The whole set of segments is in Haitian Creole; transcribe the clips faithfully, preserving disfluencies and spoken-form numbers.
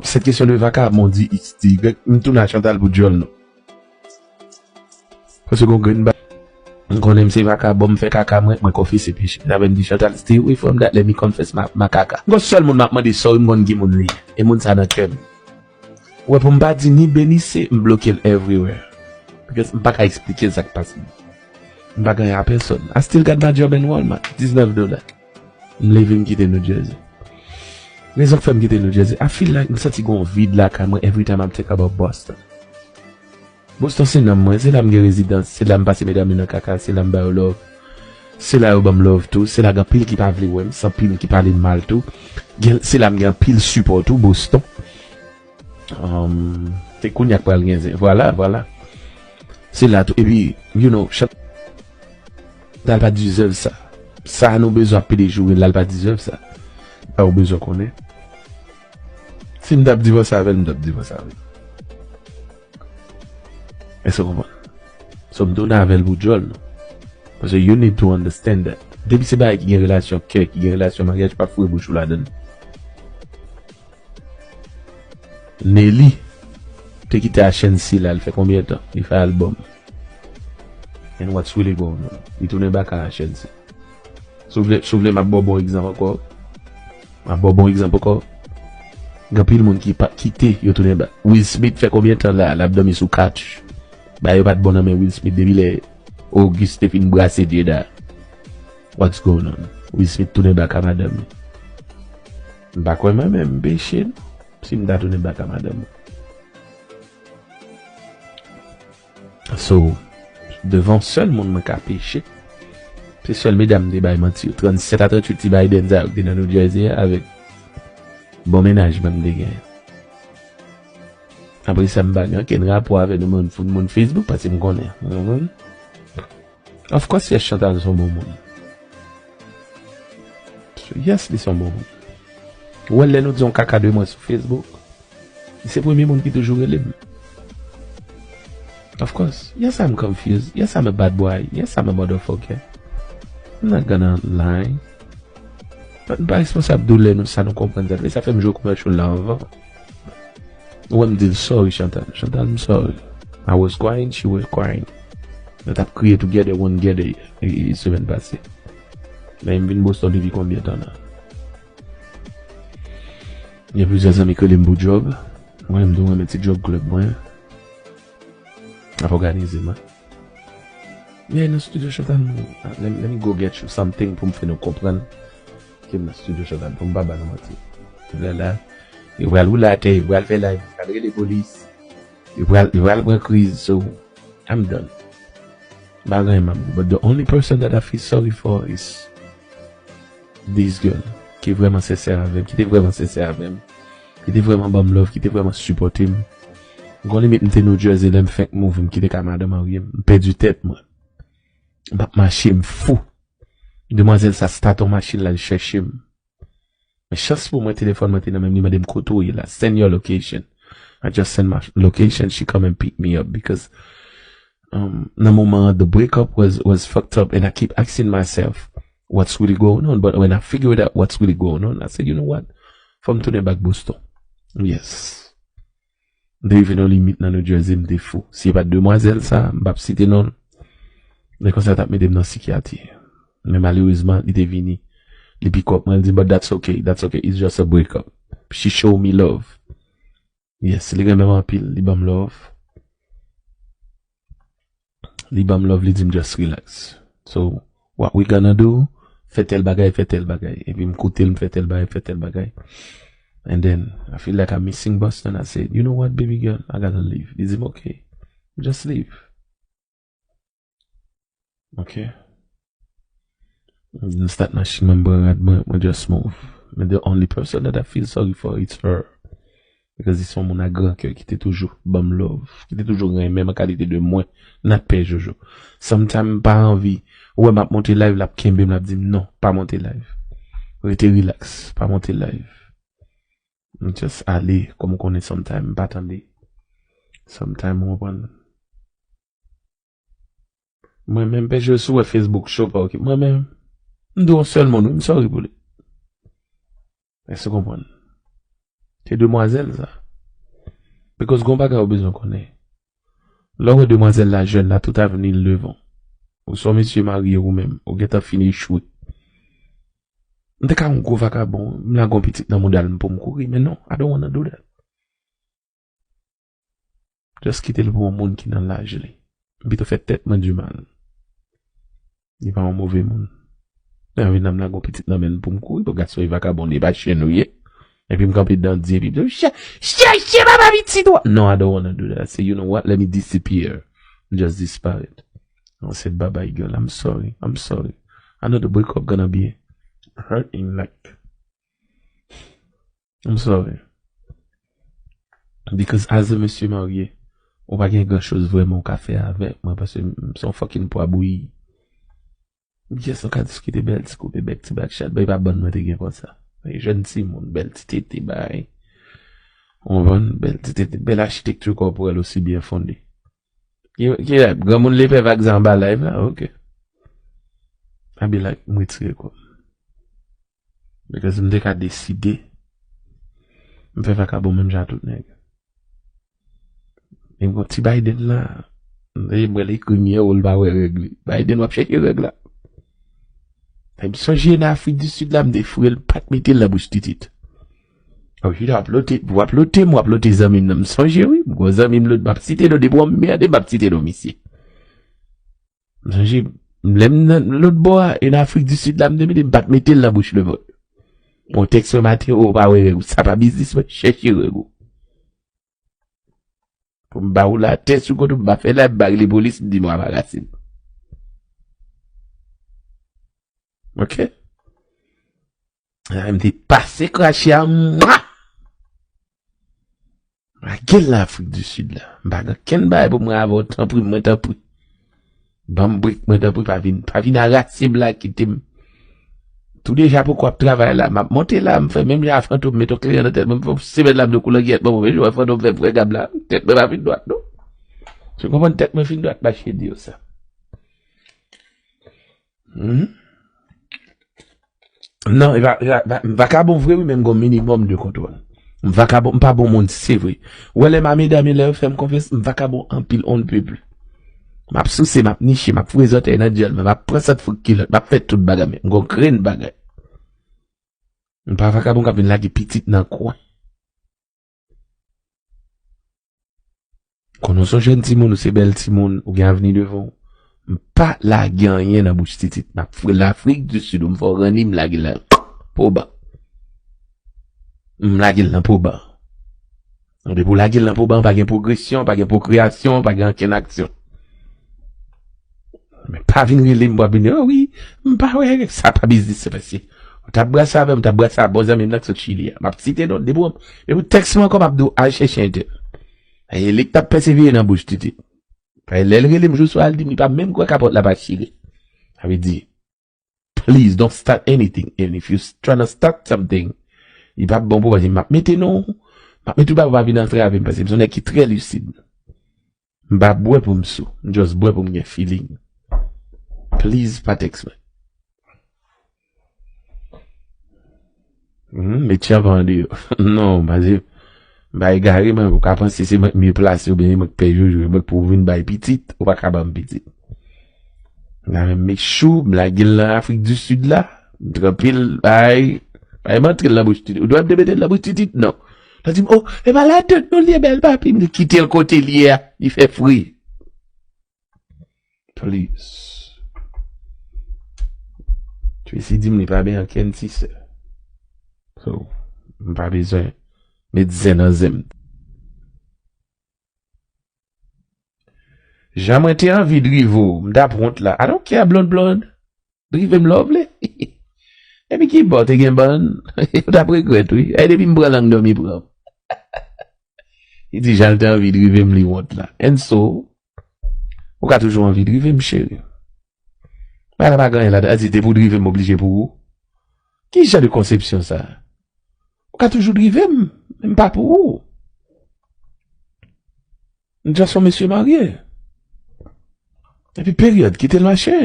Cette question de vakabon di X, di Y, m tounen a Chantal pou dyòl non. Paske gon grenn ba. M konnen m se vakabon, m fè kaka mwen, mwen konfese peche. Sa vle di Chantal stay away from that, let me confess my, my kaka. Gon sèl moun m ap mande sorry, m konn ki moun li ye. E moun sa nan kè m. Ou wè, pou m pa di ni B ni C, m bloke l everywhere. Because m pa ka eksplike sa k pase. M pa gen a pèsòn. I still got my job in Walmart. Diznèf dola. M leve m kite New Jersey. Rezon k fè m kite New Jersey, I feel like m santi gon vid lakay mwen every time I think about Boston. Boston se nanm mwen, se la m gen rezidans, se la m pase medam yo nan kaka, se la m ba yo love. Se la yo ban m love tou, se la gen anpil ki pa vle wè m, se anpil ki pale m mal tou. Gen, se la m gen anpil sipò tou, Boston. Um, se kounye a k pral gen zen. Vwala, vwala. Se la tou. Epi, you know, Chantal pa deserve sa. Sa nou bezwen ap pede joure la, l pa deserve sa. Sa ou bezwen konnen. Si m t ap divòse avè l, m t ap divòse avè l. Èske w konprann? So, m tounen avè l pou dyòl non. Paske you need to understand that. Depi se bagay ki gen relasyon kè, ki gen relasyon maryaj, pa foure bouch ou ladann. Nelly te kite H N C la, l fè konbyen tan? Li fè album. And what's really going on? Li tounen baka H N C. Si w vle, si w vle, m ap ba w bon egzanp ankò. M ap ba w bon egzanp ankò. Gen anpil moun ki pa kite, yo tounen baka. Will Smith fè konbyen tan la, l ap dòmi sou couch? Bagay yo pa t bon nan men Will Smith depi lè Auguste te fin brase Jada. What's going on? Will Smith tounen baka madanm li. M pa kwè mwen menm, m peche non. Si m ta tounen baka madanm mwen. So, devan sèl moun mwen ka peche, se sèl medam m te bay manti yo. Trannsèt a tranntuit ti Biden sa yo ki te nan New Jersey a avèk bon mennaj mwen m te gen. Apre sa, m pa gen okenn rapò avè nou moun, moun Facebook, paske m konnen. Mhm. Of course, yes, Chantal se yon bon moun. Yes, li se yon bon moun. Ou wè, lè nou di yon kaka de mwen sou Facebook, li se premye moun ki toujou rele m. Of course. Yes, I'm confused. Yes, I'm a bad boy. Yes, I'm a motherfucker. I'm not gonna lie. But m pa responsab doulè nou, sa nou konprann sa. E sa fè m jwe commercial la anvan. Ou wè m di l sorry, Chantal. Chantal, m sorry. I was crying, she was crying. Nou t ap kriye together, one together, e, e, semèn pase. Men m vin Boston depi konbyen tan la? Gen plizyè zanmi k rele m pou djòb. Mwen, m tou renmen ti djòb klèb mwen. Ap òganize mwen. Yeah, nan studio Chantal, nou, let, let me go get you something pou m fè nou konprann ke m nan studio Chantal, pou m pa ba nou manti. Lè la, yo pral woule atè, yo pral fè live, yo pral rele polis, yo pral, yo pral pran kriz, so, I'm done. M pa gen anyen m ap di, but the only person that I feel sorry for is this girl, ki vrèman sensè avè m, ki te vrèman sensè avè m, ki te vrèman ban m love, ki te vrèman sipòte m. Gon limit, m te New Jersey, lè m fenk move, m kite kay madanm marye m, m pèdi tèt mwen. M p ap mache, m fou. Demwazèl sa start yon machin, l al chèche m. Men chans pou mwen, telefòn mwen te nan men m, li mande m kote w ye la. Send your location. I just send my location, she come and pick me up because, um, nan moman an, the breakup was, was fucked up and I keep asking myself, what's really going on? But when I figured out what's really going on, I said, you know what? Fò m tounen back Boston. Yes. M te rive nan limit nan New Jersey, m te fou. Si se pa t demwazèl sa, m p ap site non l. Men konsa l t ap mete m nan sikyatri. Men malerezman, li te vini. Li pick up mwen, li di, but that's okay, that's okay, it's just a break up. She show me love. Yes, li renmen m anpil, li ban m love. Li ban m love, li di m just relax. So, what we gonna do? Fè tèl bagay, fè tèl bagay. Epi m koute l, m fè tèl bagay, fè tèl bagay. And then, I feel like I'm missing Boston. I said, you know what, baby girl? I gotta leave. Li di m, okay, just leave. Okay. M start machin mwen, m pran rad mwen, mwen just move. Men the only person that I feel sorry for, it's her. Because li se yon moun a gran kè ki te toujou ban m love, ki te toujou renmen m an kalite de mwen, not pè Jojo. Sometime m pa anvi, ou wè m ap monte live, l ap kenbe m, l ap di m, non, pa monte live. Rete relax, pa monte live. M just ale, kòm ou konnen sometime m pa tande. Sometime ou konprann. Mwen menm, pè Jojo, si w wè Facebook show pa okipe mwen menm, m di yon sèl moun, wi, m sorry pou li. Èske w konprann? Se demwazèl sa. Because gon bagay ou bezwen konnen. Lè w wè demwazèl la jèn la, tout avni l devan w. Ou se yon mesye marye ou menm, ou gentan fin echwe. M te ka yon gwo vakabon, m lage yon pitit nan mouda l pou m kouri, men non, I don't wanna do that. Just kite l pou yon moun ki nan laj li. M pito fè tèt mwen di mal. Li pa yon move moun. Mwen anvi nan m lage yon pitit nan men l pou m kouri, pou gason e vakabon, li pa chen ou ye. Epi m kanpe dan di, epi m di, "Chè-, chèche papa pitit ou a." No, I don't wanna do that. I say, "You know what? Let me disappear." Just disparate. I said, "Bye bye, girl. I'm sorry. I'm sorry. I know the breakup gonna be hurting, like, I'm sorry." Because as a mesye marye, ou pa gen gran choz vrèman ou ka fè avèk mwen, paske m se yon fucking pwa bouyi. Yes, nou ka diskite bèl ti koupe bèk, ti bak chat, bay pa bann mwen te gen konsa. Bay jèn timoun, bèl ti tete, bay. Ou konprann? Bèl ti tete, bèl achitekti kòporèl osi byen fonde. Ki, ki, granmoun li fè vag sa anba live la? Ok. I be like, m retire kò m. Because m te ka deside, m fè vakabon menm jan ak tout nèg. E m gon ti Biden la, e m wè l ekri m yè, ou l pa wè règ li. Biden, w ap chèche règ la. E m sonje nan Afrik di Sid la, m te foure l, m pa t mete l nan bouch titit. Osi, w ap lote, w ap lote m, w ap lote zanmi m nan. M sonje, wi, m gon zanmi m lòt, m ap site non, depi w anmède m, m ap site non misye. M sonje, lè m nan lòt bò a, e nan Afrik di Sid la, m te mete, m pa t mete l nan bouch lemonn. Bon, tèks mwen maten, ou pa wè règ ou. Sa pa biznis mwen, chèche règ ou. Pou m ba ou latè sou kont ou, m pa fè la, m pa rele polis, m di m ap anbarase l. Ok? Sa m te pase krache a, mwa! Lage l nan Afrik di Sid la. M pa gen kenn bagay pou mwen avè w, tanpri, mwen tanpri. Ban m brek, mwen tanpri, pa vin, pa vin arase m la, kite m. Tou deja poko ap travay la, m ap monte la, m fè menm jan a Fantom, mete yon kleren nan tèt mwen, m fè yon semèn la, m de koulè gyèt mwen, mwen jwe Fantom fè vrè gab la. Tèt mwen pa vin dwat, non. Ou konprann, tèt mwen fin dwat, mache di yo sa. Hmm? Non, e pa, e pa, pa, m vakabon vre, wi, men m gon minimòm de kontwòl. M vakabon, m pa bon moun, se vre. Ou wè lè m a medam yo, lè yo fè m konfyans, m vakabon anpil, on ne peut plus. M ap souse, m ap niche, m ap foure zòtèy nan dyòl mwen, m ap pran sant frik kilòt, m ap fè tout bagay, men m gon grenn bagay. M pa vakabon k ap vin lage pitit nan kwen. Konnen w se yon jèn timoun, ou se bèl timoun, ou gen avni devan w. M pa lage anyen nan bouch titit. M ap foure l Afrik di Sid, ou m fè w ranni, m lage l nan po ban. M lage l nan po ban. Depi w lage l nan po ban, pa gen pwogresyon, pa gen pwokreyasyon, pa gen ankenn aksyon. Men pa vin rele m pou ap vin di, "Oh wi, m pa wè, sa pa biznis se pase." Ou t ap brase avè m, ou t ap brase a bon zanmi m nan k sot Chili a. M ap site non, depi w, depi w tèks mwen ankò, m ap di w, "Al chèche entèl." E li k t ap pèsevere nan bouch titit. Paske lè l rele m jou swa, l di m li pa menm kwè kapòt la pa chire. Sa vle di, please don't start anything. And if you tryna start something, li p ap bon pou w, paske m ap mete non, m ap mete w ba ou pa vin antrave m, paske m se yon nèg ki trè lisid. M pa bwè pou m sou. M just bwè pou m gen feeling. Please, pa tèks mwen. Hmm, met chanpan an deyò. Non, paske m pa egare, mwen, ou ka panse se mwen k mye plase oubyen se mwen k pè joujou, e mwen k pou vin bay pitit, ou pa ka ban m pitit. La menm, make sure, m lage l nan Afrik di Sid la, m tranpil, bay, bay m antre l nan bouch titit. Ou dwe ap te mete l nan bouch titit, non. L di m, "Oh, e pa ladan nou li ye, bèl papi." M di, "Kite l kote l ye a, li fè fri." Please. Tracy di m li pa benyen ankenn ti sè. So, m pa bezwen met zen nan zen m. Jan mwen te anvi drive w, m t ap wont la. I don't care, blonde, blonde. Drive m lè w vle. Epi ki bò te gen bann? Ou t ap regrèt, wi. Ay, depi m pran lang dòmi pran m. Li di jan l te anvi drive m, li wont la. And so, ou ka toujou anvi drive m, cheri. Bagay la pa gen anyen ladan. Di te pou drive m oblije pou ou. Ki jan de konsepsyon sa? Ou ka toujou drive m, men m pa pou ou. M just yon mesye marye. Epi peryòd, kite l mache.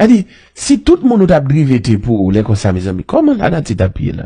Sa di, si tout moun ou t ap drive te pou ou, lè konsa, mezanmi, kòman lanati t ap ye la?